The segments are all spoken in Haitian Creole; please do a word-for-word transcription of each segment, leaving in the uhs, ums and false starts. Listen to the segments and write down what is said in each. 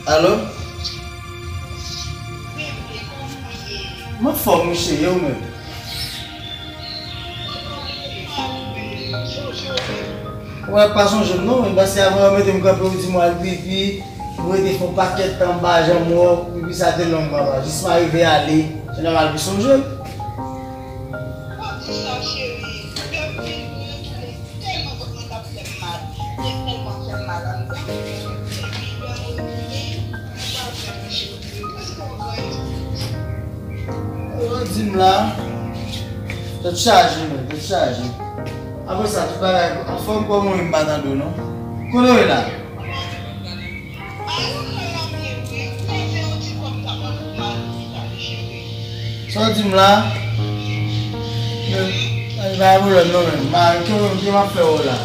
Alo? M anfòm, wi, cheri, e ou menm? Ou wè, pa sonje m non, men paske avan yo mete m kanpe, ou di m w al pipi, m rete fè yon pakèt tan m pa janm wè w, pipi sa te long, papa. Jis m arive ale, se nòmal pou sonje m. Tèlman kòk mwen t ap fè m mal, li tèlman fè m mal anndan, epi lè mwen rive, mwen pa wè m cheve, prèske pa wè anyen. Yo di m la, tèt chaje, men, tèt chaje. Apre sa, tout bagay anfòm, kòman w ye m pa tande w non. Kote w ye la? Sa w di m la? Men, pa gen pwoblèm non, men. Ma, ke, ke m ap fè w la?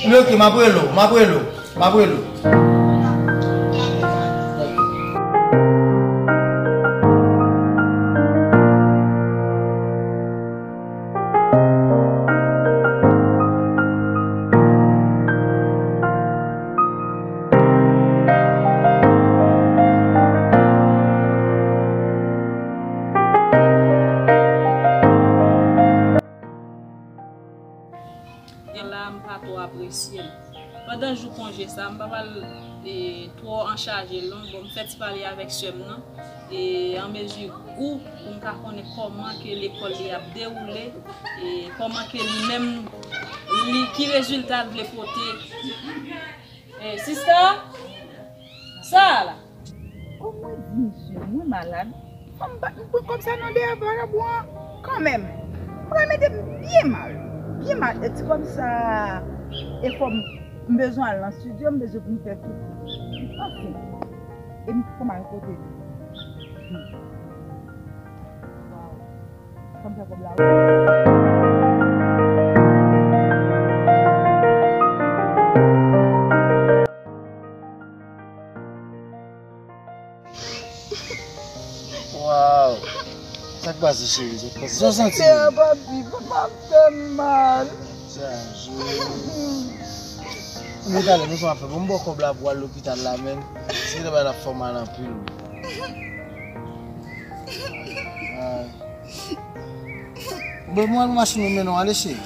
Men oke, m ap rele w, m ap rele w, m ap rele w. E la, m pa twò apresye l. Pandan jou konje sa, m pa pral, e, twò anchaje l non. Bon, m fè ti pale avèk sè m nan. E an mezi gou pou m ka konnen kòman ke lekòl li ap dewoule, e kòman ke li menm, li, ki rezilta l vle pote. E, sista, sa a la? O, mwen di misye, mwen malad. Fò m pa, m pran kòb sa nan dèyè vakabon an kanmenm. M pral mete m byen mal. Byen mal. E ti kòb sa a, e fò m, m bezwen al nan estidyo, m bezwen pou m fè tout. Anfen. E m fò m al kote li. Hmm. Waw. Fò m fè kòb la wi. Waw. Sa k pase, cheri? Sa k pase? Sa w santi? Papi, papa fè m mal. Sa jou. Mwen talè, nou sa fè. Bon, m ba w kòb la pou w al lopital la, men. Se te bay la fè w mal anpil. Ay. Bon, mwen al pran machin mwen mennen w ale, cheri.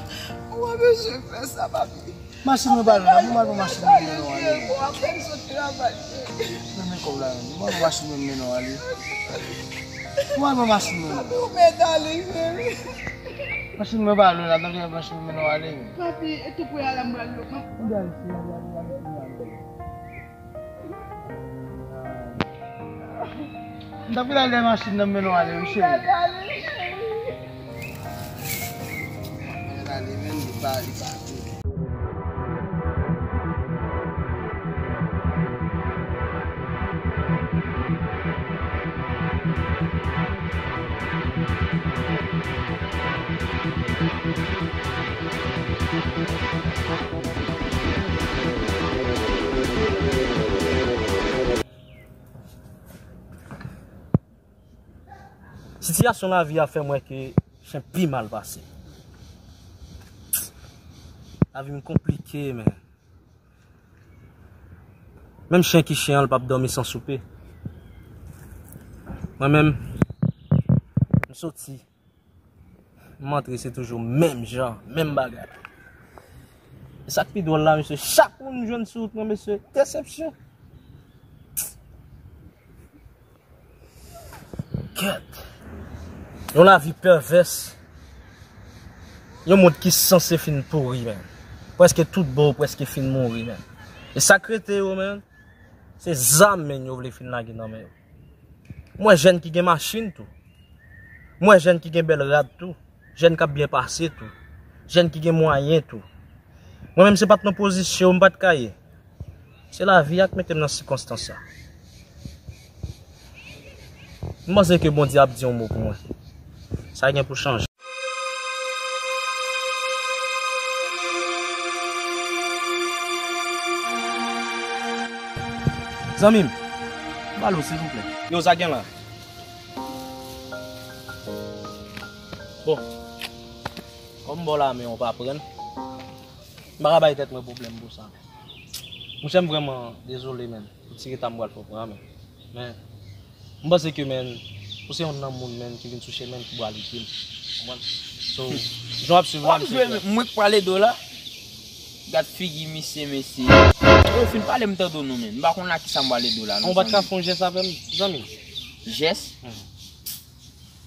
Ou pa bezwen fè sa, papi. Machin mwen pa lwen la, mwen al pran machin mwen mennen w ale. Ou ap fè m sot travay, cheri. Men, men kòb la, mwen al pran machin mwen mennen w ale. Mwen al pran machin mwen. Papi, ou mèt ale, cheri. Machin mwen pa lwen la, tanpri al pran machin mwen mennen w ale. Papi, e tou prè a la m pral yo. Mwen pral ale, cheri, mwen pral ale, mwen pral ale. M t ap vin al dèyè machin nan, m mennen w ale wi, cheri. Mennen l ale, men li pa, li pa vle. Sitiyasyon lavi a fè m wè ke chen pi mal pase. Lavi m konplike, men. Menm chen ki chen an, l p ap dòmi san soupe. Mwen menm, m soti, m antre, se toujou menm jan, menm bagay. E sa k pi dwòl la, mesye, chak moun m jwenn sou wout mwen, mesye, desepsyon. Kèt. Yon lavi pèvès. Yon mond ki sanse fin pouri, men. Prèske tout bò yo prèske fin mouri, men. E sa k rete yo, men, se zam, men, yo vle fin lage nan men yo. M wè jèn ki gen machin tou. M wè jèn ki gen bèl rad tou. Jèn k ap byen pase tou. Jèn ki gen mwayen tou. Mwen menm, se pa t nan pozisyon m pa t ka ye. Se lavi a k mete m nan sikonstans sa. M panse ke Bondye ap di yon mo pou mwen. Sa gen pou chanje. Zanmi m, ba l ou, silvouplè. Yo, sa gen la? Bon, kòm m ba w lamen, ou pa pran l. M pa ka bay tèt mwen pwoblèm pou sa. Monchè, m vrèman dezole, menn, pou ti reta m pral fè w pran, menn. Men, m panse ke, menn, ou se youn nan moun, menn, ki vin sou chemen m ki pral ede m. Konprann? So, jan w ap swiv la, m se frè. Mwen k pral ede w la. Gad figi misye, mesye. Yo fin pale m tande w non, menn. M pa konn la kisa m pral ede w la, non. Ou pa t ka fè yon jès avè m, zanmi? Jès?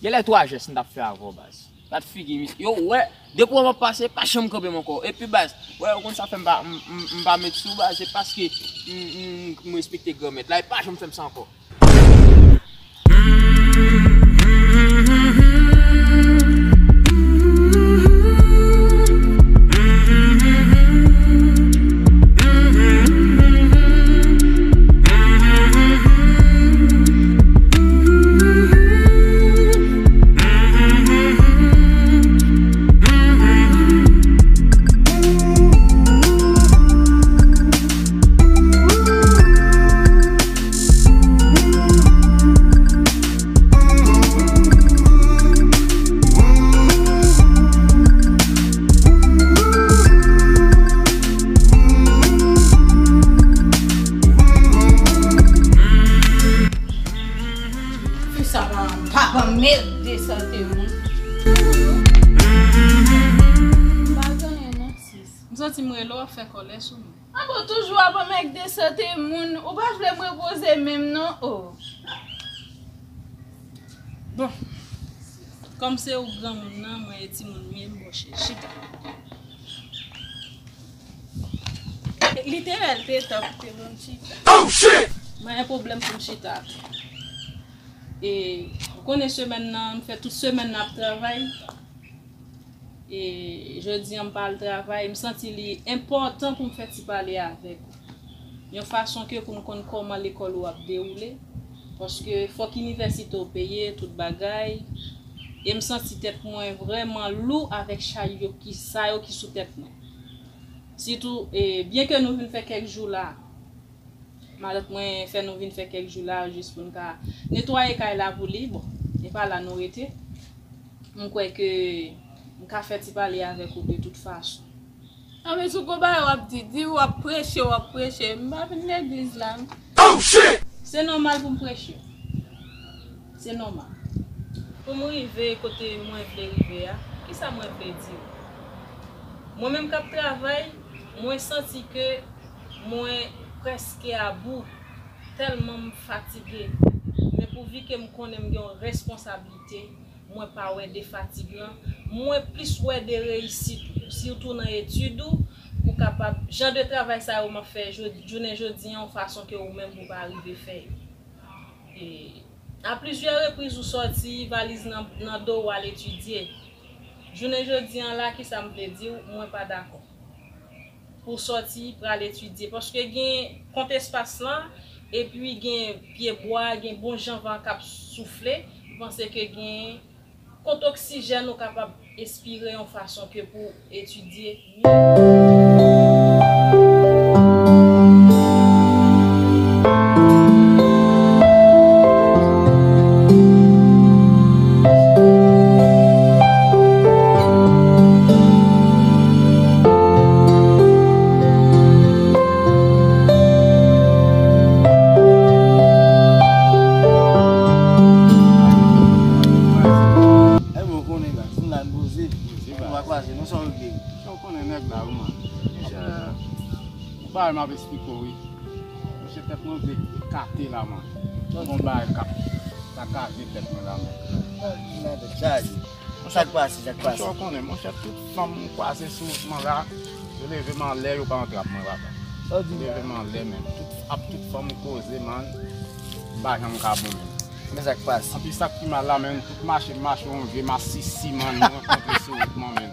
Genlè twa jès m t ap fè avè w, baz. Gad figi misye. Yo, wè, depi w ap pase, pa janm kanpe m ankò. Epi, baz, wè, ou konn sa fè m pa, m, m, m pa met sou, baz, se paske m, m, m respekte Granmèt la, e pa janm fè m sa ankò. Fi sa pa, pa ban mèg de sante moun. M pa gen anyen non, sis. M santi m rele w ap fè kòlè sou mwen. An bon, toujou ap ban mèg de sante moun. Ou pa vle m repoze menm non, o. Bon, kòm se ou granmoun nan, mwen e timoun m ye, m bòche. Chita. Literèl te tan pou te ban m chita. Oh, shit! Mwen gen pwoblèm pou m chita. E, ou konnen semèn nan, m fè tout semèn nan ap travay. E, jodi an m pa al travay, m santi li enpòtan pou m fè ti pale avèk ou. Yon fason ke pou m konn kòman lekòl ou ap dewoule. Paske fòk inivèsite w peye, tout bagay. E m santi tèt mwen vrèman lou avèk chay yo ki, sa yo ki sou tèt mwen. Sitou, e, byen ke nou vin fè kèk jou la, matant mwen fè nou vin fè kèk jou la, jis pou n ka netwaye kay la pou li. Bon, e pa la nou rete. M kwè ke m ka fè ti pale avèk ou de tout fason. A, men sou gwo bagay w ap di, di w ap preche, w ap preche. M pa vin legliz la. Oh, shit! Se nòmal pou m preche. Se nòmal. Pou m rive kote mwen vle rive a, kisa mwen vle di w? Mwen menm k ap travay, mwen santi ke mwen prèske abou, tèlman m fatige. Men pouvi ke m konnen m gen yon responsablite, mwen pa wè de fatig lan, mwen plis wè de reyisit ou, sitou nan etid ou, ou kapab, jan de travay sa yo m ap fè jodi, jounen jodi an, yon fason ke ou menm ou pa rive fè yo. E, a plizyè repriz ou sòti, valiz nan, nan do w al etidye. Jounen jodi an la, kisa m vle di w, mwen pa dakò. Pou sòti, pral etidye. Paske gen kont espas lan, epi gen pye bwa, gen bon jan van k ap soufle. M panse ke gen kont oksijèn ou kapab espire yon fason ke pou etidye. Ebyen, w konnen, baz, nou la n poze. Poze, baz. Nou pa kwaze, non, sa w regle. Sa w konnen nèg la, wi, man. Monchè, yon bagay m ap esplike w, wi. Monchè, tèt mwen vle ekate la, man. Gon bagay k ap sakaje tèt mwen la, man. Sa di la tèt chaje. Sa k pase, sa k pase? Monchè, w konnen, monchè, tout fanm m kwaze sou wout mwen la, yo leve m anlè, yo pa antre ak mwen, papa. Sa w di? Yo leve m anlè, menm. Tout, ap tout fanm m koze, man, m pa janm ka bon, menm. Men sa k pase? Anpi sa k pi mal la, menm, tout mache m mache yon vye masisi, man, m rankontre sou wout mwen, menm.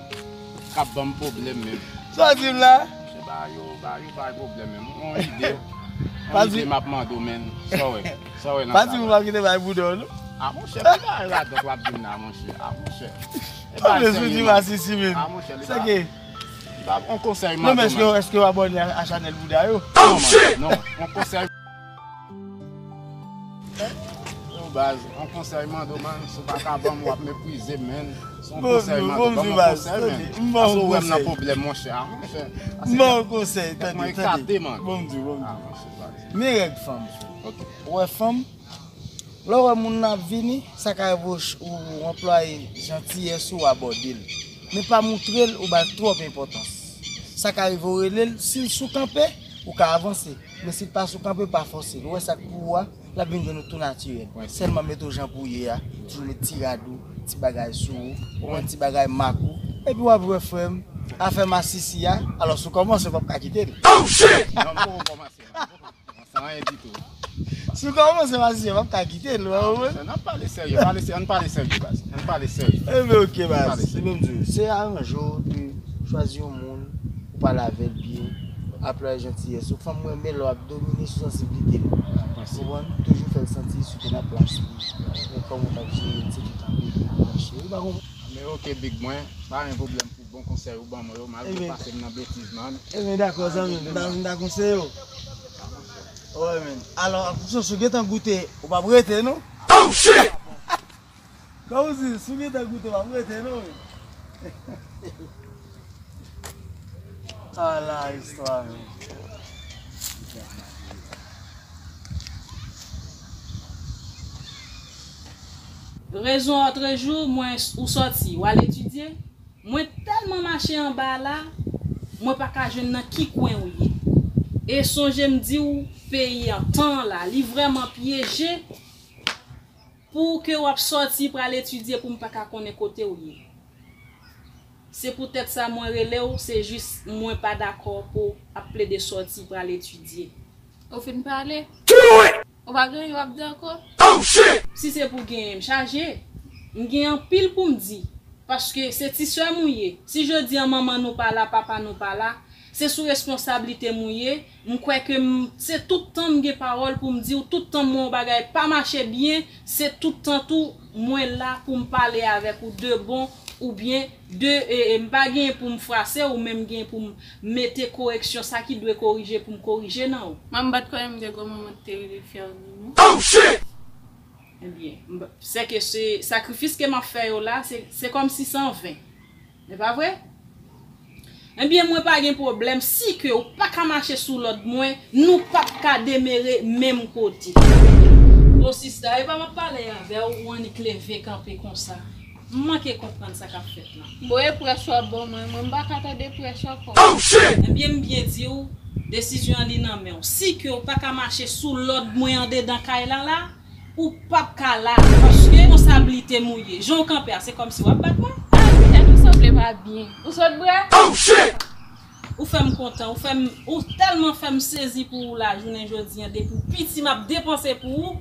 K ap ban m pwoblèm, menm. Sa w di m la? Monchè, ba yo, ba yo bay pwoblèm, menm. Yon ide, yon ide m ap mande w, menn. Sa w wè? Sa w wè nan sa la? Pa di m w ap kite bay bouda w, non. A, monchè, ki bagay radòt w ap di m la, monchè? A, monchè. E bagay serye, man. Masisi, menn. A, monchè, li pa, li pa, yon konsèy m ap ba w, man. Non, men èske, èske w abòne a, a chanèl bouda yo? Non, man, non, yon konsèy. Yon Baz, yon konsèy mande w, man, si w pa ka ban m, w ap meprize m, man. Se yon konsèy mande w, ban m yon konsèy, man. Paske ou wè m nan pwoblèm, monchè, a, monchè. M ba w konsèy, tande, tande. Ban m di w, ban m di w. Men règ fanm, frè. Ou wè fanm, lè w wè moun nan ap vini, sa ka rive w, ou anplwaye jantiyès ou abòde l. Men pa moutre l ou ba l twòp enpòtans. Sa ka rive w rele l, si l sou kanpe, ou ka avanse. Men si l pa sou kanpe, pa fòse l. Ou wè sa k pou ou a, l ap vin jwenn ou tou natirèl. Sèlman mete w jan pou w ye a, toujou met ti rad ou, ti bagay sou ou, ou pran ti bagay mak ou, epi w ap wè frè m, afè masisi a, alò si w kòmanse, w p ap ka kite l. Non, m poko kòmanse, non, m poko kòmanse anyen ditou. Si w kòmanse masisi a, w p ap ka kite l, w wè. N ap pale serye, pale serye, ann pale serye, baz. Ann pale serye. Ebyen, oke, baz. Se menm di w, se aranje w, epi chwazi yon moun, ou pale avè l byen, aplike jantiyès ou. Fanm renmen lè w ap domine sou sansiblite l. Ou konprann? Toujou fè l santi si w te nan plas li. Men kòman w t ap jere l, se tout ap rete pou mache. Ou pa konprann? Men oke, big mwen, pa gen pwoblèm pou bon konsèy ou ban mwen yo, malgre pase m nan betiz, man. Ebyen, dakò, zanmi m, m ta, m ta konseye w. Wi, men. Alò, si w gentan goute, ou p ap rete, non? Kòm w di, si w gentan goute, w ap rete, non, men. Ala istwa, men. Rezon òtrejou, mwen, ou sòti, w al etidye. Mwen tèlman mache anba la, mwen pa ka jwenn nan ki kwen ou ye. E sonje m di w, peyi an, tan an la, li vrèman pyeje. Pou ke w ap sòti pral etidye pou m pa ka konnen kote w ye. Se poutèt sa mwen rele w, se jis mwen pa dakò pou w ap plede sòti pral etidye. Ou fin pale? Ou pa gen anyen w ap di ankò? Si se pou genyen, m chaje. M gen anpil pou m di. Paske se ti sè m ou ye. Si jodi a manman nou pa la, papa nou pa la, se sou responsablite m ou ye. M kwè ke m, se tout tan m gen pawòl pou m di w, tout tan m wè yon bagay pa mache byen, se tout tan tou mwen la pou m pale avèk ou de bon oubyen de, e, e, m pa gen pou m frase w, men m gen pou m mete koreksyon, sa ki dwe korije pou m korije nan ou. Manman bat kò m, m te gwo manman te rele fyè w ni mou. Ebyen, m, sèke se sakrifis ke m ap fè yo la, se, se kòmsi se anven. E pa vre? Ebyen, mwen pa gen pwoblèm. Si ke w pa ka mache sou lòd mwen, nou p ap ka demere menm kote. Bon, sista, e pa m ap pale avè w, ou annik leve kanpe konsa. M manke konprann sa k ap fèt la. Bon, e prèch w ap ban mwen, mwen m pa ka tande prèch ankò. Ebyen, m byen di w, desizyon an li nan men w. Si ke w pa ka mache sou lòd mwen andedan kay la la, ou p ap ka la, paske responsablite m ou ye. Jan w kanpe a, se kòmsi w ap bat mwen. Tèt ou sanble pa byen. Ou sot bwè? Ou fè m kontan, ou fè m, ou tèlman fè m sezi pou ou la jounen jodi an, depi w piti m ap depanse pou ou.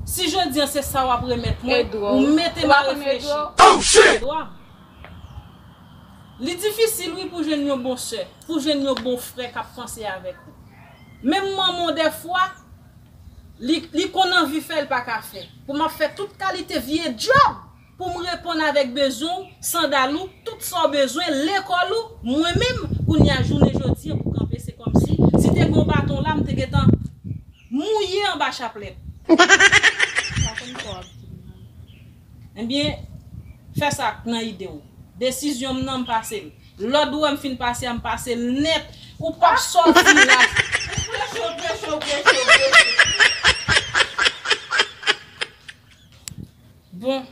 Si jodi an se sa w ap remèt mwen, ou mete m a reflechi. Edwa. Li difisil wi pou jwenn yon bon sè, pou jwenn yon bon frè k ap panse avèk ou. Menm manman w dèfwa, li, li konn anvi fè, l pa ka fè. Pou m ap fè tout kalite vye djòb pou m reponn avèk bezwen w, sandal ou, tout sa w bezwen, lekòl ou, mwen menm, kounye a jounen jodi an pou kanpe, se kòmsi, si te gen yon baton la, m te gentan mouye anba chaplèt. Ebyen, fè sa nan ide w. Desizyon m nan, m pase l. Lòd ou wè m fin pase a, m pase l nèt. Ou p ap sòti la. Preche, preche, preche, preche. Bon,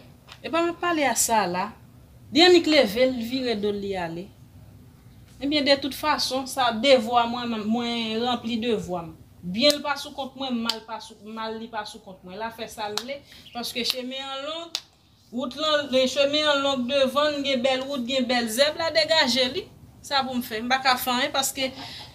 e pa m ap pale a sa la. Li annik leve, l vire do l, li ale. Ebyen, de tout fason, sa devwa mwen, mwen ranpli devwa m. Byen l pa sou kont mwen, mal pa sou, mal li pa sou kont mwen. L a fè sa l vle, paske chemen an long, wout lan, chemen an long devan n, gen bèl wout, gen bèl zèb, l a degaje li. Sa pou m fè? M pa ka fè anyen, paske,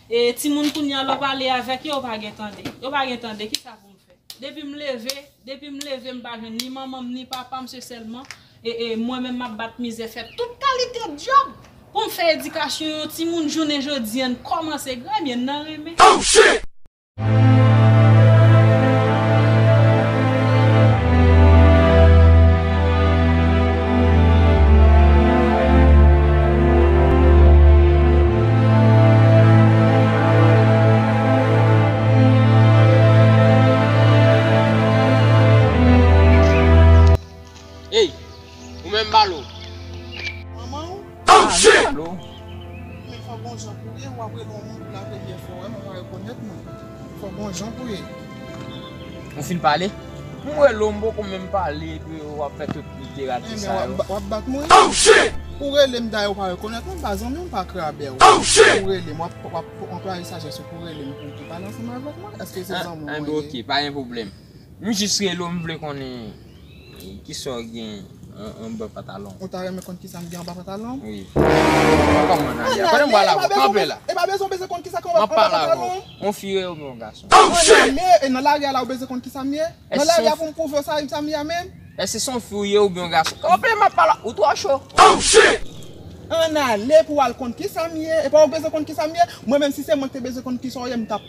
e, timoun kounye a, lè w pale avèk yo, yo pa gen tande. Yo pa gen tande, ki sa pou m fè? Depi m leve, depi m leve, m pa jwenn ni manman m, ni papa m, se sèlman, e, e, mwen menm m ap bat mizè, fè tout kalite djòb pou m fè edikasyon yon timoun jounen jodi an, kòmanse gran, ebyen, n nan renmen. Jan pou ye. Ou fin pale? M rele w, m poko menm pale, epi w ap fè tout literati sa yo. W ap bat mwen? Ou rele m dayè ou pa rekonèt mwen, m pa zanmi w, m pa krabè w. Ou rele m, w ap, w ap anplwaye sajès ou pou rele m pou, pou pale ansanm avèk mwen? Èske se zanmi w mwen ye? Enben, oke, pa gen pwoblèm. M jis rele w, m vle konnen kisa w gen an, anba pantalon. Ou ta renmen konn kisa m gen anba pantalon? Wi. Kòman nan li a? Kote m pral avè w? Kanpe la. E pa bezwen w bezwen konn kisa k anba pantalon. M ap pale avè w. Yon fi oubyen yon gason? Ann ale, e nan lari a la ou bezwen konn kisa m ye? Nan lari a pou m pwouve w sa, sa m ye a menm? Èske se yon fi w ye oubyen yon gason? Kanpe, m ap pale, ou twò cho. Ann ale pou w al konn kisa m ye. E pa ou bezwen konn kisa m ye. Mwen menm si se mwen ki te bezwen konn kisa w ye, m t ap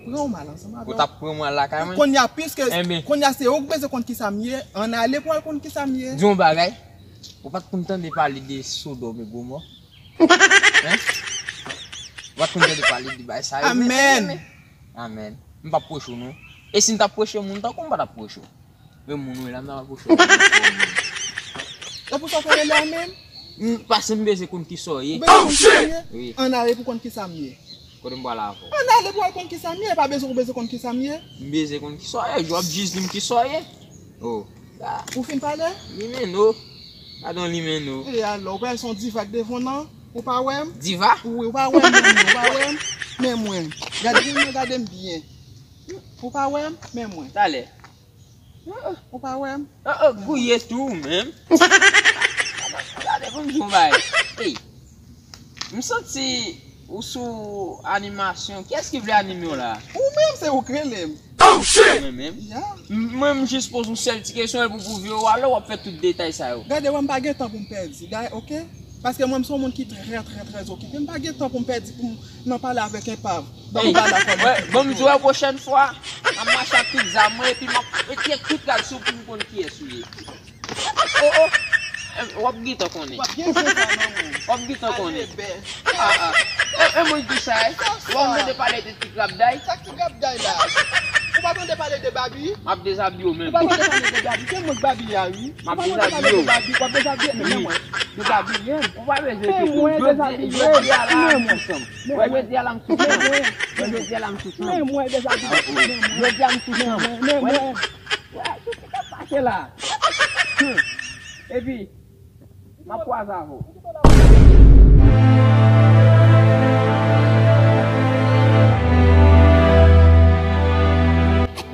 pran w m al ansanm avè w. Ou t ap pran mwen al lakay mwen? Kounye a, piske kounye a se ou k bezwen konn kisa m ye, ann ale pou w al konn kisa m ye. Di yon bagay, ou pa t konn tande pale de Sodòm e Gomò? Hein? Ou pa t konn tande pale de bagay sa yo? Amèn. Amèn. M p ap pwoche w non. E si m t ap pwoche moun tankou m, m pa t ap pwoche w. Men moun ou ye la, m ta pral pwoche w. E pou sa w fè rele a menm? M, paske m bezwen konn kisa w ye. Ou bezwen konn kisa m ye? Wi. Ann ale pou konn kisa m ye. Kote m pral avè w? Ann ale pou al konn kisa m ye. Pa bezwen ou bezwen konn kisa m ye. M bezwen konn kisa w ye. W ap jis di m kisa w ye. Oh. Ou fin pale? Limeno. Gade yon limeno. E alò, ou pa wè se yon diva k devan w nan? Ou pa wè m? Diva? Wi, ou pa wè m, men mwen, ou pa wè m? Men mwen. Gade m, gade m byen. Ou pa wè m? Men mwen. Talè. Ou pa wè m? Oh, oh, gouye tou ou menm. Gade pou m di w yon bagay. Ey, m santi ou sou animasyon. Kiyès ki vle anime w la? Ou menm, se ou k rele m. Mwen menm? Ya. M, mwen, m jis poze yon sèl ti kesyon epi w pwouve yo alò w ap fè tout detay sa yo. Gade, wè m pa gen tan pou m pèdi, oke? Paske mwen, m se yon moun ki trè, trè, trè okipe. M pa gen tan pou m pèdi pou m nan pale avèk enpav. Ban m pale avèk ou. Ban m di w, pwochèn fwa, m ap mache ak tout zam mwen epi m ap retire tout rad sou pou m konn kiyès ou ye. Oh, oh. W ap gentan konnen. W ap gentan konnen. W ap gentan konnen. Ah, ah. E, e mwen ki sa, e? W ap tande pale de ti grabday? Sa ki grabday la? Ou pa tande pale de Babi? M ap dezabiye w menm. Ou pa tande pale de Babi? Se mwen k Babi a, wi. M ap dezabiye w. Ou pa tande pale de Babi? W ap dezabiye m, men mwen. Dezabiye m. Ou pa bezwen te jodi, jodi a la m sou chanm. Wè jodi a la m sou chanm. Wè jodi a la m sou chanm. Men mwen dezabiye. Jodi a m sou chanm. Wè, wè, tout sa k ap pase la. Epi, m ap kwaze avè w.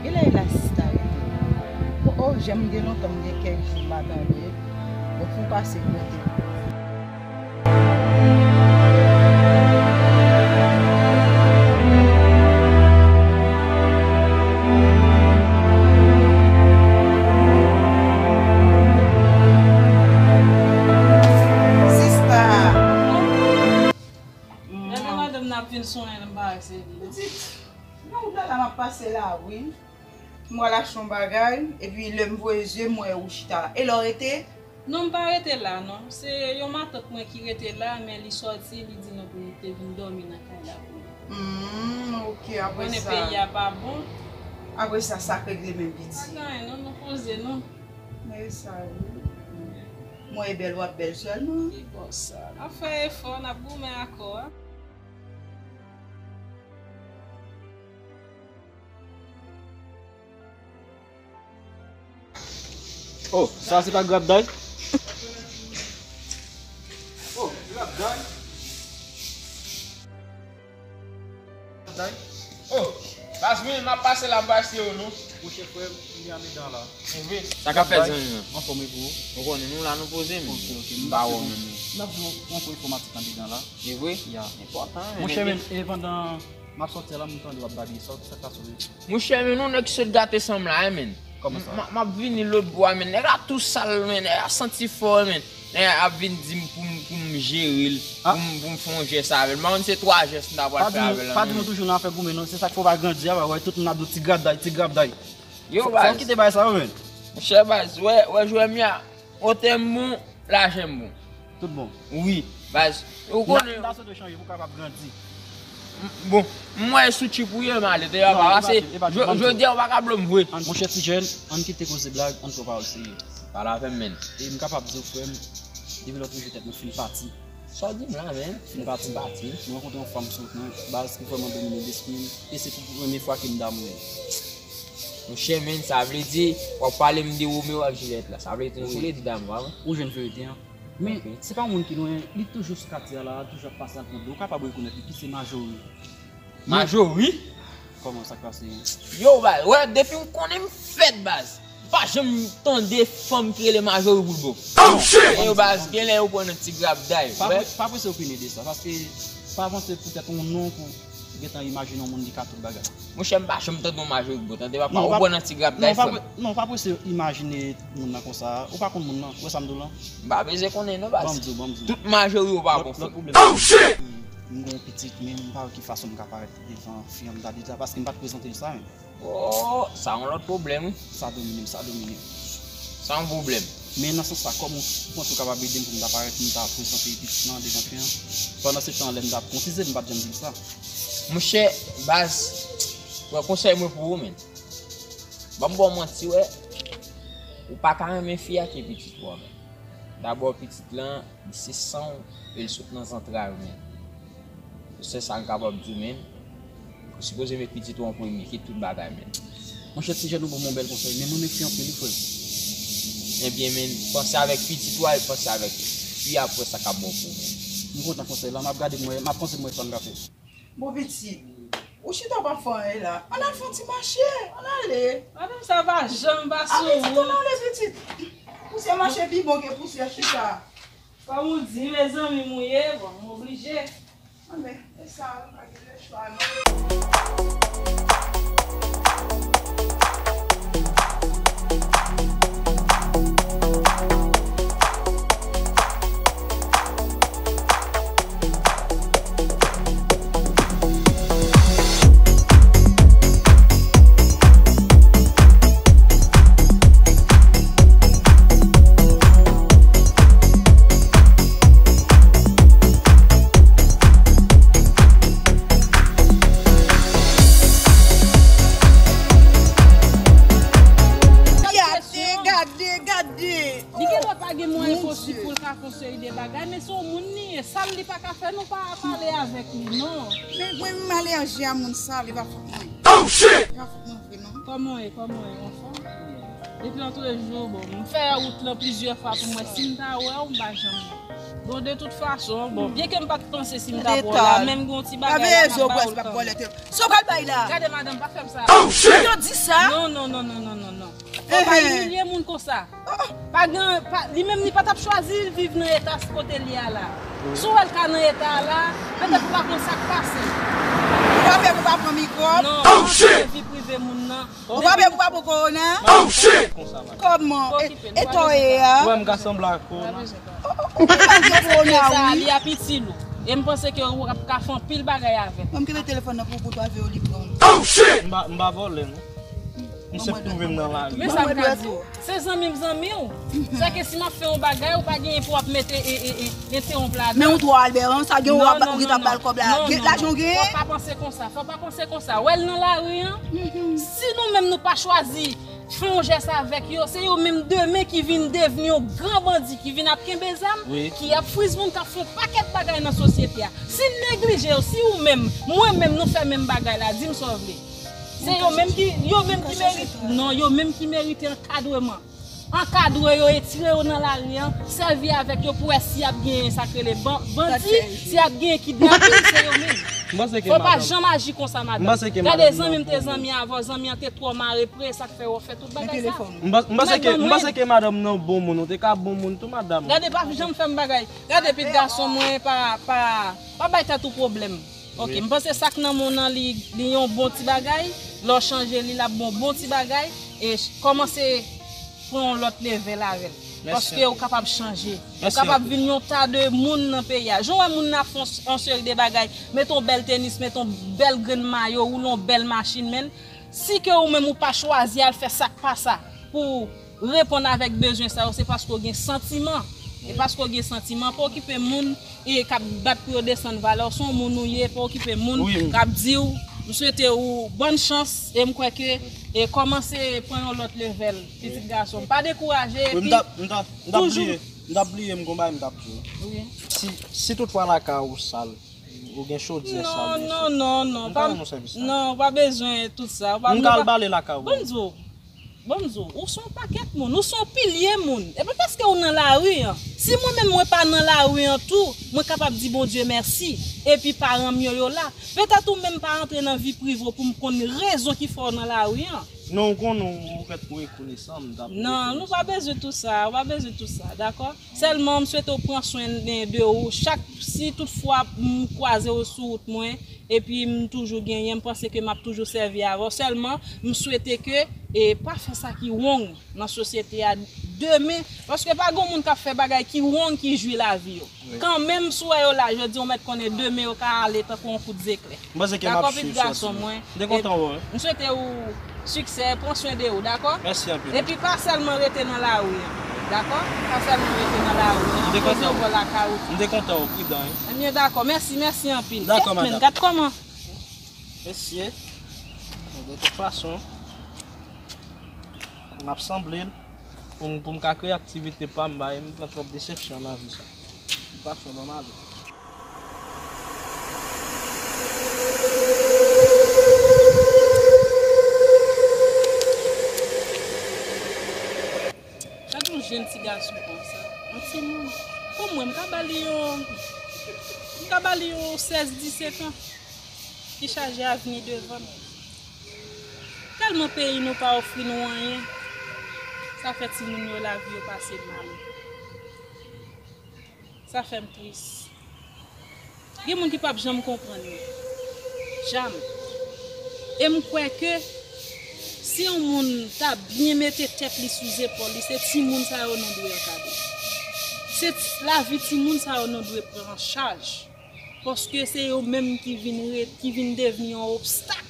Genlè e la sista rete. Oh, oh, jan m gen lontan m gen kèk jou m pa tande. Bon, fè w pase kote. Sista. Lè gen madanm nan ap vin sonn, m pa wè se li non. Pitit, nan wout la, la m ap pase la, wi. M pral achte yon bagay, epi lè m voye zye m, m wè ou chita la. E lè w rete? Non, m pa rete la, non. Se yon matant mwen ki rete la, men li sòti, li di nou pou nou te vin dòmi nan kay la pou li. Hmm, ok, apre sa. Konnen peyi a pa bon. Apre sa, sa k regle menm piti. Pa gen anyen, non, nou poze nou. Men sa, wi. Mwen e bèl, w ap bèl sèlman. Ki bò sa? N ap fè efò, n ap goumen akò a. Oh, sa se pa grabday? Oh, grabday. Grabday. Oh, baz, wi, m ap pase la, m pa achte yo, non. Monchè frè m, m gen andedan la. Sa k ap fèt, zanmi m? Anfòm, e pou ou? Ou konnen, nou la, nou poze, men. Ok, ok. M pa wè w menm. N ap jwe yon kou enfòmatik andedan la. E vre? Ya. Enpòtan, men. Monchè, men, e pandan m ap sòti la, m tande w ap babye. Sa, sa k pase w menm? Monchè, men, nou nèg sot gate san m la, wi, men. Kòman sa? M, m ap vini lòt bò a, men. Nèg la tou sal, men. Nèg la santi fò, men. Nèg la ap vin di m pou m, pou m jere l, pou m, pou m fè yon jès avè l. M pa konn se twa jès m ta pral fè avè l. Pa di nou toujou nan afè goumen, non. Se sa k fè w pa grandi a, pa wè tout moun ap di w ti grabday, ti grabday. Yo, baz. Fò w kite bagay sa yo, men. Monchè, baz, wè, wè jwè m ya. Otè m bon, lajè m bon. Tout bon. Wi, baz. Ou konnen. N a sot chanje pou w kapab grandi. M, bon, m wè sou tchip ou ye, m ale, te pa pase. Jodi a, ou pa ka blo m vre. Monchè ti jèn, ann kite koze blag, ann pran pawòl serye. Pale avè m, menn. E m kapab di w, frè m, depi lòt jou tèt mwen fin pati. Sa w di m la, menn? M pati, m pati. M rankontre yon fanm sou wout mwen, baz, ki vrèman domine lespri m, e se pou premye fwa ke m damou l. Monchè, menn, sa vle di, w ap pale m de Romeo ak Juliet la. Sa vle di, nou vle di damou, pa vre? Ou jwenn verite an. Men, se pa yon moun ki lwen, li toujou sou katye a la, toujou ap pase al pran dlo. Ou kapab rekonèt li, ki se Majori. Majori? Kòman, sa k pase? Yo, baz, wè, depi m konnen m fèt, baz. M pa janm tande fanm ki rele Majori pou l bon. Oh, shit! Yo, baz, genlè yo pran nan ti grabday. Pa pre-, pa prese opine de sa, paske pa panse poutèt yon non pou gentan imajine yon moun ki ka tout bagay. Monchè, m pa janm tande yon Majori k bon, tande papa, ou pran nan ti grabday, frè m. Non, pa pre-, non, pa prese imajine moun nan konsa. Ou pa konn moun nan, ou wè sa m di w lan? M pa bezwen konnen non, baz. Ban m di w, ban m di w. Tout Majori yo pa bon, frè m. Lòt pwoblèm. Oh, shit! M gen yon pitit, men m pa wè ki fason m ka parèt devan fi an, m ta di sa, paske m pa t prezante l sa menm. Oh, sa yon lòt pwoblèm, wi. Sa domine m, sa domine m. Sa yon pwoblèm. Men nan sans sa, kòman ou panse ou kapab ede m pou m ta parèt, pou m ta prezante pitit lan devan fi an? Pandan se tan, lè m t ap konsize, m pa t janm di l sa. Monchè, baz, wè konsèy mwen pou ou, menn. Ban m ba w manti, wè. Ou pa ka renmen fi a ke pitit ou an, menn. Dabò, pitit lan, li se san w, e l sot nan zantray ou, menn. Se sa m kapab di w, menn. Ou sipoze met pitit ou an premye, ki tout bagay, menn. Monchè, ti jèn ou ban m yon bèl konsèy, men mwen renmen fi anpil, wi, frè m. Ebyen, menn, panse avèk pitit ou a, e panse avèk fi a, pou wè sa k ap bon pou ou, menn. M kontan konsèy la, m ap gade m wè, m ap panse m wè sa m ka fè. Bon pitit, ou chita w p ap fè anyen la. Ann al fè yon ti mache, ann ale. Madanm sa pa janm pa sou wout. A pitit, ann ale pitit. Pousyè mache pi bon ke pousyè chita. Kòm ou di, mezanmi, m ou ye, bon, m oblije. Anben, e sa, nou pa gen lechwa, non. Gade, gade, gade. Li gen dwa pa gen mwayen posib pou l ka fè yon seri de bagay, men se yon moun li ye. Sa l li pa ka fè, nou pa pale avèk li, non. Men mwen menm alerji a moun sa, li pa fout mwen. Oh, shit! Li pa fout mwen vre, non. Kòman w ye? Kòman w ye? Anfòm? Depi antre jou, bon, m fè wout lan plizyè fwa pou m wè si m ta wè w, m pa janm wè w. Bon, de tout fason, bon, byen ke m pa t panse si m t ap wè w la, men m gen yon ti bagay la, m ap ba w l kanmenm. Sa w pral bay la? Gade, madanm, pa fè m sa. Oh, shit! Yo di sa? Non, non, non. Fò w pa imilye moun konsa. Pa gen, pa, li menm li pa t ap chwazi viv nan eta kote l ye a la. Si w wè l ka nan eta a la, petèt ou pa konn sa k pase. Ou pa pè pou pa pran mikwòb? Non, pa antre nan vi prive moun nan. Ou pa pè pou pa pran kowona? Oh, shit! Kòman? E, eta w ye a? Ou wè m ka sanble ak kowona? Ou pa gen kowona, wi. Li ap itil ou. E m panse ke ou ap ka fè anpil bagay avè l. Mwen, m kenbe telefòn nan pou, pou twa ve yo, li pran. Oh, shit! M pa, m pa vòlè, non. M sèk twouve m nan lari. Men sa m ka di w. Se zanmi m zanmi w. Sa ke si m ap fè yon bagay, ou pa genyen pou w ap mete e, e, e, entewonp ladan. Men ou twò albèran, sa gen w ap, ou gentan ap ba l kòb la. Gen lajan w genyen? Fò w pa panse konsa, fò w pa panse konsa. Wè l nan lari an? Si nou menm nou pa chwazi fè yon jès avèk yo, se yo menm demen ki vin devni yon gran bandi, ki vin ap kenbe zam, ki ap friz moun, k ap fè yon pakèt bagay nan sosyete a. Si n neglije yo, si ou menm, mwen menm, nou fè menm bagay la, di m sa w vle. Se yo menm ki, yo menm ki merite, non, yo menm ki merite ankadreman. Ankadre yo, etire yo nan lari an, sèvi avèk yo pou wè si y ap genyen sa k rele ban-, bandi, si y ap genyen kidnapin, se yo menm. Fò w pa janm aji konsa, madanm. Gade, zanmi m te zanmi avè w, zanmi an te twò mare pre, sa k fè w fè tout bagay sa. M panse ke, m panse ke madanm nan bon moun, ou te ka bon moun tou, madanm. Gade, pa janm fè m bagay. Gade, pitit gason mwen, pa, pa, pa bay tèt ou pwoblèm. Ok, m panse sa k nan men w nan li, li yon bon ti bagay. Lè w chanje li, l ap bon, bon ti bagay. E ch-, kòmanse pran yon lòt level avè l. Paske ou kapab chanje. Ou kapab vin yon ta de moun nan peyi a. Jan w wè moun nan ap fè yon, yon seri de bagay, mete yon bèl tenis, mete yon bèl grenn mayo, woule yon bèl machin, men si ke ou menm ou pa chwazi al fè sa k pa sa pou reponn avèk bezwen sa yo, se paske w gen santiman. E paske w gen santiman, pa okipe moun e k ap bat pou yo desann valè w. Se yon moun ou ye, pa okipe moun k ap di w, m swete ou bòn chans, e m kwè ke, e kòmanse pran yon lòt level, pitit gason m. Pa dekouraje, epi toujou. M t ap bliye, m gon bagay m t ap di w. Si, si toutfwa lakay ou sal, ou gen chodyè sal desou, non, non, non, non, m ka rann ou sèvis la. Non, ou pa bezwen tout sa. Ou pa, m ka al bale lakay ou. Ban m di w, ban m di w, ou se yon pakèt moun, ou se yon pilye moun. E pa paske ou nan lari an. Si mwen menm mwen pa nan lari an tou, mwen kapab di Bondye mèsi. Epi paran m yo, yo la. Petèt ou menm pa antre nan vi prive w pou m konn rezon ki fè w nan lari an. Non, ou konnen ou fèt pou rekonesan, m t ap rekonesan. Non, nou pa bezwen tout sa, ou pa bezwen tout sa, dakò? Sèlman, m swete w pran swen de, de ou. Chak, si toutfwa m kwaze w sou wout mwen, epi m toujou genyen, m panse ke m ap toujou sèvi avè w. Sèlman, m swete ke, e, pa fè sa ki wrong nan sosyete a demen, paske pa gen moun k ap fè bagay ki wrong ki jwi lavi yo. Wi. Kanmenm, si w wè yo la jodi, ou mèt konnen demen yo ka ale tankou yon kout zeklè. M panse ke m ap swiv sòti. Dakò, pitit gason mwen. M te kontan wè w. M swete w siksè, pran swen de ou, dakò? Mèsi anpil. Epi pa sèlman rete nan lari an, dakò? Pa sèlman rete nan lari an. M te kontan wè w. Poze w bò lakay ou tou. M te kontan wè w, pridan, wi. Ebyen, dakò. Mèsi, mèsi anpil. Dakò, madanm. Kèt, men, gad kòman. Mesye, de tout fason, m ap sanble l pou m, pou m ka kreye aktivite pa m, bay, m pran twòp desepsyon nan vi sa. M pa fè nòmal. Gad yon jenn ti gason konsa, yon timoun. Pou mwen, m ka ba li yon, m ka ba li yon sèz, disèt an. Ki chaje avni devan nou. Tèlman peyi nou pa ofri nou anyen, sa fè timoun yo lavi yo pase mal. Sa fè m tris. Gen moun ki p ap janm konprann nou. Janm. E m kwè ke si yon moun ta byen mete tèt li sou zepòl li, se timoun sa yo nou dwe ankadre. Se t-, lavi timoun sa yo nou dwe pran an chaj. Paske se yo menm ki vin ret, ki vin devni yon obstak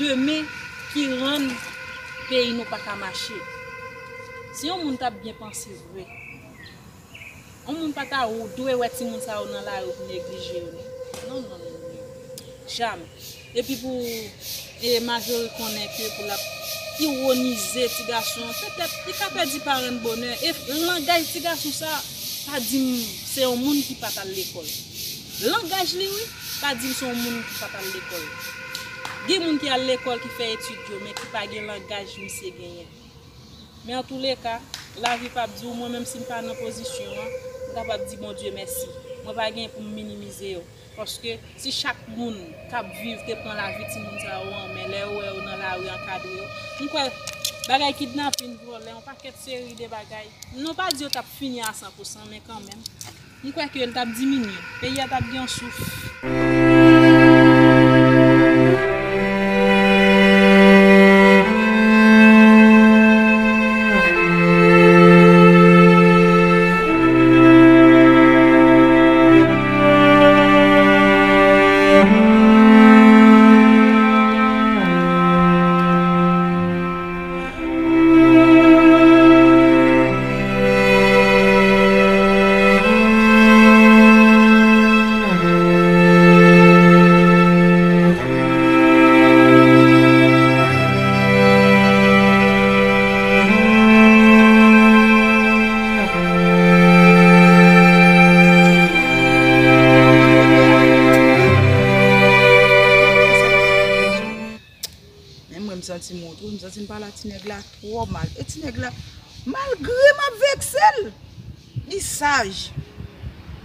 demen ki rann peyi nou pa ka mache. Si yon moun t ap byen panse vre, yon moun pa ta w-, dwe wè timoun sa yo nan lari pou neglije yo, non. Non, non, non, non. Jamè. Epi pou, e, Marjorie konnen ke pou l ap iwonize ti gason an, petèt li ka pèdi parenn bonè. E langaj ti gason sa pa di m se yon moun ki pa t al lekòl. Langaj li, wi, pa di m se yon moun ki pa t al lekòl. Gen moun ki al lekòl, ki fè etid yo, men ki pa gen langaj misye genyen. Men antouleka, lavi p ap di w, mwen menm si m pa nan pozisyon an, m kapab di Bondye mèsi. Mwen pa gen pou m minimize yo. Paske si chak moun k ap viv te pran lavi timoun sa yo an men, lè yo wè yo nan lari ankadre yo, m kwè bagay kidnapin, vòlè, yon pakèt seri de bagay, nou pa di yo t ap fini a san pou san, men kanmenm, m kwè ke l t ap diminye. Peyi a t ap gen yon souf. Men mwen, m santi m wont, wi, m santi m pale a ti nèg la twò mal. E ti nèg la, malgre m ap vekse l, li saj.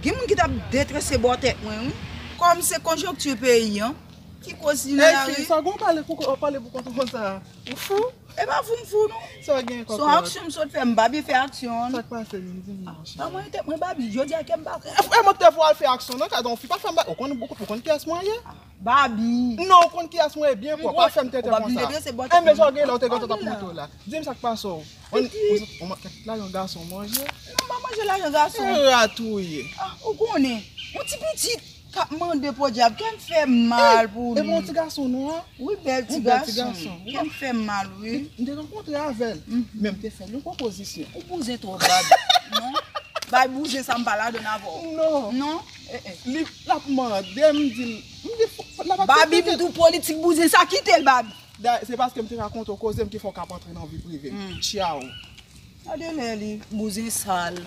Gen moun ki t ap detrese bò tèt mwen, wi. Kòm se konjonkti peyi an ki koz li nan lari. Ey, fi, sa gon pale pou, w ap pale pou kont ou konsa. Ou fou? E pa fou m fou, non. Sa gen kòkòt? Se yon aksyon m sot fè, m pa byen fè aksyon an. Sa k pase menm, di m non, cheri. Pa mwen tèt mwen, Babi, jodi a kè m pa. E mwen k te fè w al fè aksyon nan kad yon fi, pa fè m ba-, ou konn, ou konn kiyès mwen ye? Babi. Non, ou konn kiyès mwen ye byen pwòp. Pa fè m tenten konsa. Enben, sa w gen la, ou te gentan t ap monte w la. Di m sa k pase w. Ou, ou, ou kèt lajan gason manje? Non, m pa manje lajan gason. E rat ou ye. Ah, ou konnen. Yon ti pitit k ap mande podyab, kè m fè mal pou li. Epi yon ti gason nwa. Wi, bèl ti gason. Kè m fè mal, wi. M te rankontre avè l. Men m te fè l yon pwopozisyon. Ou bouzen twòp, Babi. Non. Bay bouzen sa m pa ladann avè w. Non. Non. Eh, eh. Li, l ap mande m, di l, m di, fò, l ap aksepte. Babi, m di w politik bouzen sa, kite l, Babi. Da-, se paske m te rakonte w koze m ki fè w k ap antre nan vi prive m. Tchaw. Gade lè li, bouzen sal.